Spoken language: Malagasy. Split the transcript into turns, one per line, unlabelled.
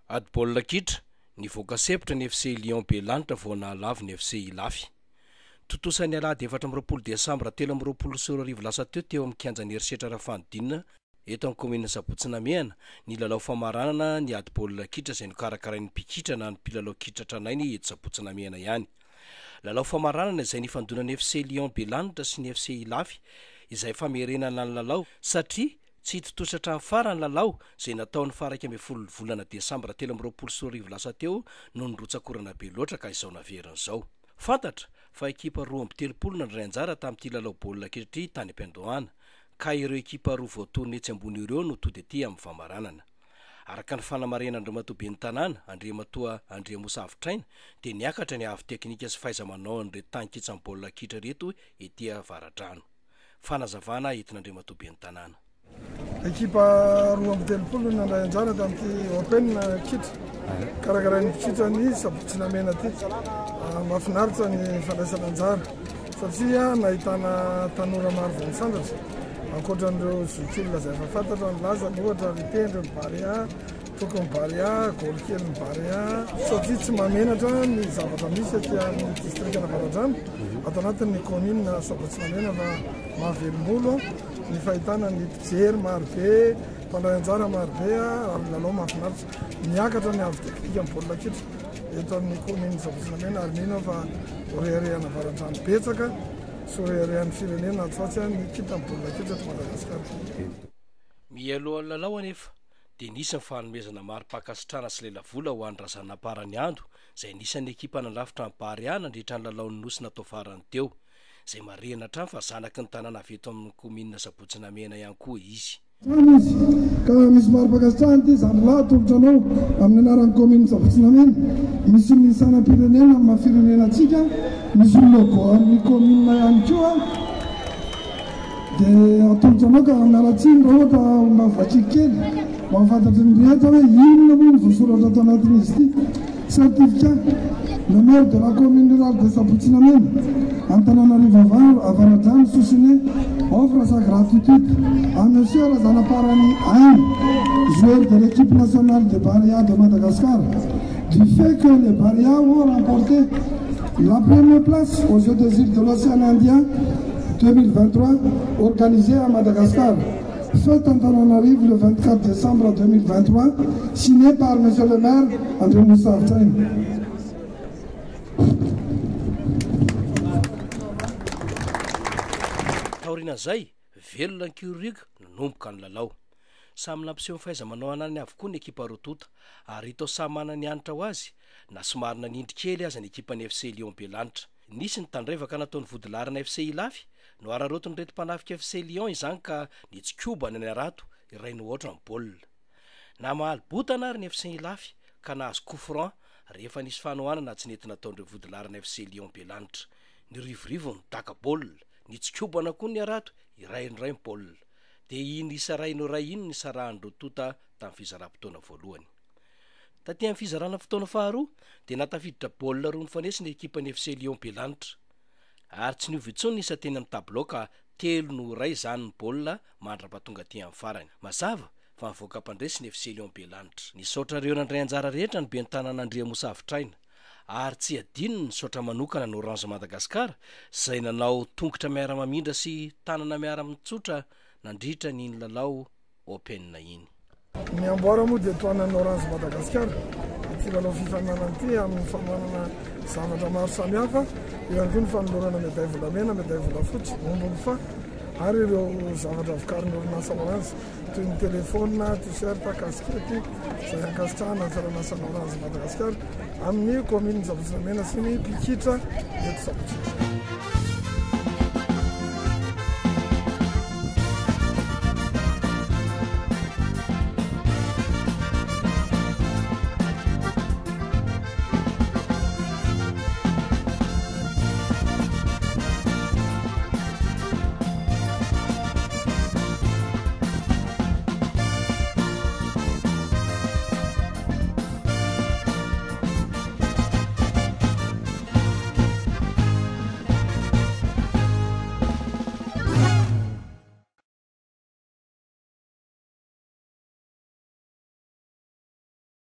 Ady baolina kitra, nivoaka sempotra ny FC Lion Belanitra vao nahalavo ny FC Ilafy. Tontosa ny alahady 24 desambra 2023 lasa teo teo amin'ny kianjan'ny Herisetra Rafanodinina eto amin'ny kaominina Sabotsy Namehana ny lalao famaranana ny ady baolina kitra izay nokarakarain'ny mpikitra na ny mpilalao kitra tranainy eto Sabotsy Namehana ihany. Lalao famaranana izay nifandonan'ny FC Lion Belanitra sy ny FC Ilafy izay famerenana ny lalao satria Tsy tontosa hatramin'ny farany lalao izay natao ny faha 11 volana desambra 2023 lasa teo noho ny rotsak'orana be loatra ka izao naverina izao. Fantatra fa ekipa 32 nandray anjara tamin'ity lalao baolina kitra ity tany am-piandohana ka ireo ekipa roa voatonona etsy ambony ireo no tody aty amin'ny famaranana. Araka ny fanamarihan'Andriamatoa Ben'ny Tanàna, Andriamatoa Andriamosa Avotraina, dia niakatra ny haavo teknika sy fahaiza-manao an'ireto tanin-kitsan'ny baolina kitra ireto ety Avaradrano. Fanazavana entin'Andriamatoa Ben'ny Tanàna.
Ekipa 32 no nandray anjara tamin'ity Open kitra karakarain'ny mpikitra ny Sabotsy Namena ity. Ah, mahafinaritra ny fandraisana anjara satria nahitana tanora maro vao misandratra ankoatra an'ireo zokiolona izay efa fantatra ny lazany ohatra ry Tendry ny Barea, Tokin'ny Barea, Goal kelin'ny Barea satria tsy mahamenatra ny zavatra misy aty amin'ny distrikan'Avaradrano ato anatin'ny kaominina Sabotsy Namehana fa mahavelom-bolo ny fahitana ny mpijery marobe, mpandray anjara marobe ary lalao mahafinaritra. Miakatra ny avo teknika amin'ny baolina kitra eto amin'ny kaominina Sabotsy Namehana ary mino aho fa ho reharehan'Avaradrano betsaka sy ho reharehan'ny firenena atsy ho atsy ny kintan'ny baolina kitra eto Madagasikara.
Mialohan'ny lalao anefa dia nisy ny fanomezana mari-pankasitrahana sy lelavola ho an'i Razanaparany Ando izay anisan'ny ekipa nandrafitra ny Barea nandritra ny lalaon'ny Nosy natao farany teo, izay marihina hatrany fa zanaky ny tanàna avy eto amin'ny kaominina Sabotsy Namehana ihany koa izy.
Hatrany izy ka misy mari-pankasitrahana ity zandrilahy atolotra anao amin'ny anaran'ny kaominina Sabotsy Namehana. Misy ny sainam-pirenena amin'ny maha firenena antsika, misy ny logo an'ny kaominina ihany koa. Dia atolotra anao ka miala tsiny raha ohatra mba vakiako kely mba ho fantatry ny rehetra hoe inona moa no voasoratra ato anatin'izy ity. Certificat, Le maire de la commune rurale de Sabotsy Namehana, Antananarivo Avaradrano sous-signé, offre sa gratitude à Monsieur Razanaparany Aina, joueur de l'équipe nationale de Barea de Madagascar, du fait que les Barea ont remporté la première place aux Jeux des îles de l'Océan Indien 2023 organisé à Madagascar. Fête Antananarivo le 24 décembre 2023, signé par Monsieur le maire André Moussa
Taorian'izay, velona ny Kyorug nanomboka ny lalao. Samy nampiseho ny fahaiza-manao ananany avokoa ny ekipa roa tonta, ary hita ho samy manana ny hanitra ho azy, na somary nanindry kely aza ny ekipan'ny FC Lion Belanitra. Nisy ny tandrevaka nataon'ny vodilaharana FC Ilafy, nohararaotin'ireto mpanafika FC Lion izany ka nitsikobana ny harato iray no aotra ny baolina. Namaly botana ary ny FC Ilafy ka nahazo coup franc rehefa nisy fanohanana tsy nety nataon'ireo vodilaharana FC Lion Belanitra. Nirivorivo ny daka baolina, nitsikobana koa ny harato iray no iray ny baolina. Dia iny isa iray no iray iny nisarahan'ireo tonta tamin'ny fizaram-potoana voalohany. Taty amin'ny fizarana fotoana faharoa dia nahatafiditra baolina roa nifanesy ny ekipan'ny FC Lion Belanitra. Ary tsy niova intsony ny isa teny amin'ny tabilao ka telo no iray izany ny baolina mandra-pahatonga aty amin'ny farany. Mazava fa nivoaka mpandresy ny FC Lion Belanitra. Nisaotra ireo nandray anjara rehetra ny ben'ny tanàna Andriamosa Avotraina. Ary tsy adino ny nisaotra manokana ny Orange Madagascar izay nanao tongotra miara-mamindra sy tanana miara-mitsotra nandritra ny iny lalao Open iny.
Ny amboara moa dia tohanan'ny Orange Madagascar ity lalao fifaninanana ity amin'ny fanohanana zavatra maro samihafa, eo ihany koa ny fanolorana medaille volamena, medaille volafotsy, omby mifaha ary ireo zavatra vokarin'ny orinasa Orange toy ny telefaonina, t-shirt, kasikety izay ankasitrahana ny fiaraha-miasan'ny Orange Madagascar amin'ny kaominin'i Sabotsy Namehana sy ny mpikitra eto Sabotsy.